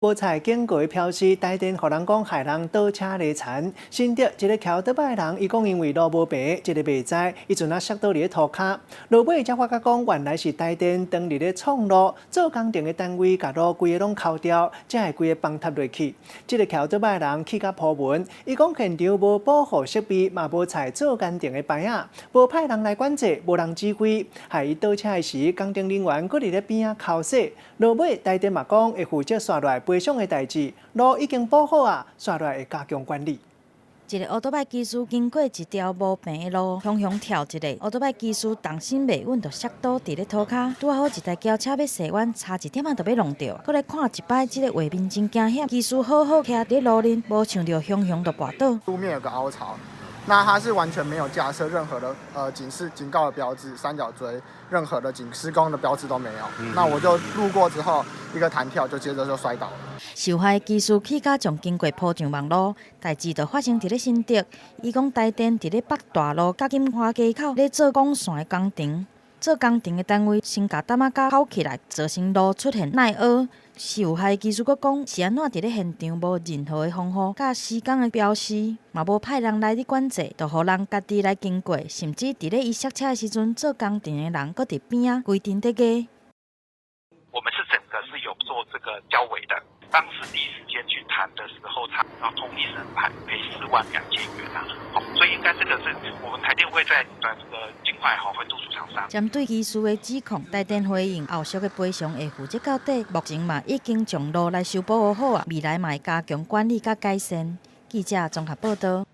無採警告的標示，台電予人講害人倒車犁田。新竹一個騎歐多擺的人，伊講因為路無平，這个袂知，伊陣仔摔倒佇咧塗跤。落尾才發覺講，原來是台電當日咧創路做工程的單位，共路規个攏摳掉，才會規个崩塌落去。這个騎歐多擺的人氣甲鋪文，伊講現場無保護設備，嘛無採做工程的牌仔，無派人來管制，無人指揮，害伊倒車的時，工程人員閣佇咧邊仔剾洗。落尾台電嘛講會負責紲落來賠償的代誌，路已經補好啊，紲落來會加強管理。一個歐多擺機師經過一條無平的路，雄雄跳一下，歐多擺機師重心袂穩，就摔倒佇咧塗跤。拄好一台轎車欲踅彎，差一點仔就欲挵著。閣來看一擺，這个畫面真驚險。機師好好徛佇路面，無想著雄雄就跋倒。路面有個凹槽，那它是完全沒有架設任何的警示、警告的標誌、三角錐，任何的警施工的標誌都沒有。那我就路過之後，一個彈跳就接着就摔倒了。受害機師去甲將經過鋪上網路，代誌就發生佇咧新竹。伊講台電佇咧北大路佮金華街口咧做管線的工程，做工程的單位先共擔仔膠摳起來，造成路出現內凹。受害機師閣講，是按怎佇咧現場無任何的防護佮施工的標示，嘛無派人來咧管制，就予人家己來經過，甚至佇咧伊摔車的時陣，做工程的人閣佇邊仔規陣佇壓。我們是整個是有做這個交維的，當時第一時間去談的時候，他同意是賠4萬2千元啦，好，所以應該這個是我們台電會在這個盡快哈會督促廠商。針對機師的指控，台電回應後續的賠償會負責到底，目前嘛已經將路來修補好啊，未來嘛會加強管理佮改善。記者綜合報道。